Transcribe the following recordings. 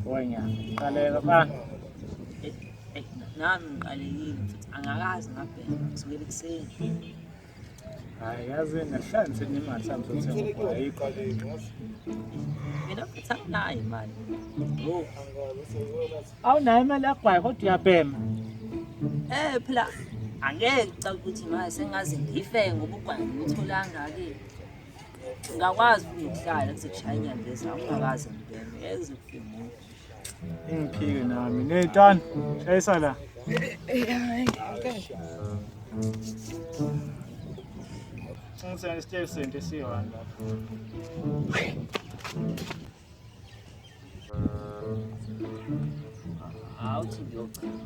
Wenya, qaleka ba. Eh, nami ngiqalekile futhi angakaze ngabhema kusukela ekuseni. Hayi yazi nahlanje senemali sami sothenga ugwayi ayikho. Mina futhi anginayo imali. Oh. Awunayo imali yagwayi kodwa uyabhema. Eh phela angeke ngicabanga ukuthi manje sengaze ngife ngoba ugwayi ngitholanga-ke. Ngingakwazi ukuhlala kuze kushaye inyanga ezayo ungakaze ngibheme ngeke kuze kufike umuntu. Ingiphike nami. Ney'tana, shayisa la. Ngithenge isiteshi sento esiyi-one lapha. Awuthi ngiyochama.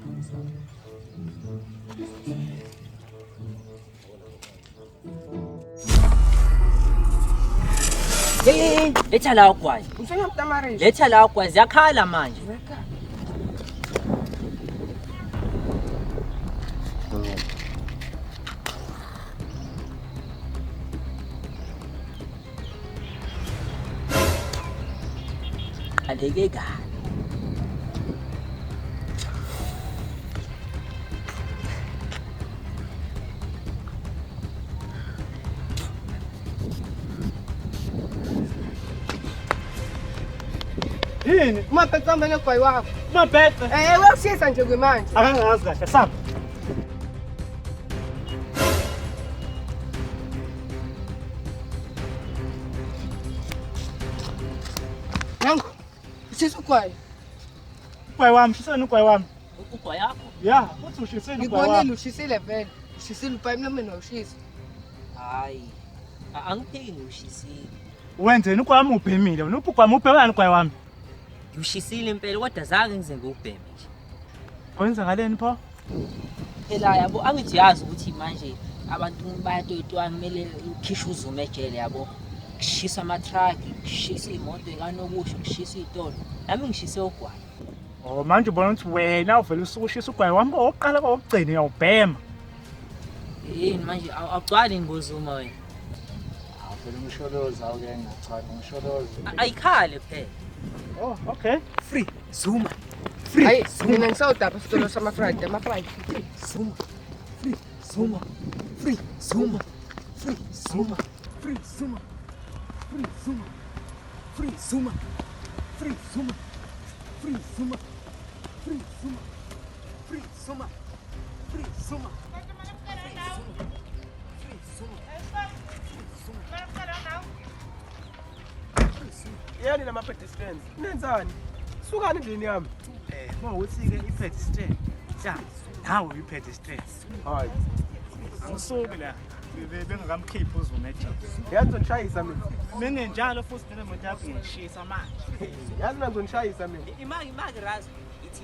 Hey, letha la ugwayi. Letha la ugwayi ziyakhala manje. Aleke kabi. Yini? Umabhece wami nogwayi wakho. Umabhece? Eh, uyakushisa nje kwimanje. Akangazi kahle, samba. Nangu. Ushisa ugwayi. Ugwayi wami, shiseni ugwayi wami. Ugwayi yakho? Ya, futhi ushiseni ugwayi wami. Ngibonile ushisile vele. Ushisile ugwayi emlomeni wawushisa. Hayi. Angiphiki ngiwushisile. Wenzeni ugwayi wami ubhemile wena? Uphi ugwayi wami? Ubhemani ugwayi wami? Ngiwushisile impela kodwa zange ngize ngiwubheme nje. Kwenzakaleni pho? Phela yabo angithi yazi ukuthi manje abantu bayatoyitoya kumele ukhishwe uZuma ejele yabo. Kushisa ama-truck, kushisa iy'moto y'kanokusho, kushisa iy'tolo. Nami ngishise ugwayi. Oh manje ubona ukuthi wena uvele usuke ushisa ugwayi wami owokuqala kowokugcina uyawubhema. Yini manje awugcwali ngozuma wena? Phela umsholozi awuke ngagcwala umsholozi. Ayikhale phela. Oh okay. Free Zuma. Hayi, mina ngisawudapha isitolo sama-fried, ama-fried. Zuma. Free Zuma. Free Zuma. Free Zuma. Free Zuma. Free Zuma. Free Zuma. Free Zuma. Free Zuma. Free Zuma. Free Zuma. Free Zuma. Free Zuma. Yani lama pedestrians. Nenzani? Sukani endlini yami. Eh, mawukuthi ke i-pedestrian. Ya, nawe uyi-pedestrian. Hayi. Angisuki la. Bengakamkhiphi uZuma ejele. Yazi ngizonishayisa mina. Mina njalo futhi nale moto yakho ngiyishisa manje. Yazi mina ngizonishayisa mina. Imaki imaki razo ithi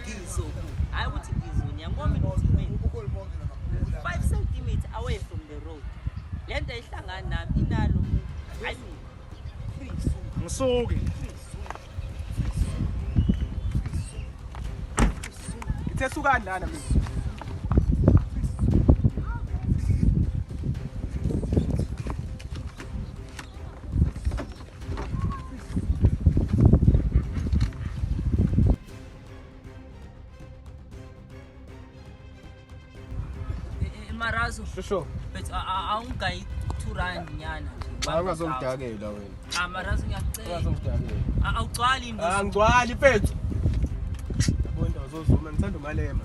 ngizoku. Hayi ukuthi ngizonya ngoba mina uthi mina 5 cm away from the road. Le nto ayihlangani nami inalo umuntu. Hayi mina. Free Zuma. Ngisuki. Ngithe sukani lana mina. Marazo. Shosho. But awungayi 2 rand nyana nje. Hayi ungazongidakela wena. Ah Marazo ngiyacela. Ungazongidakela. Awugcwali ingozi. Angigcwali mfethu. Yabo indawo zozuma ngithanda umalema.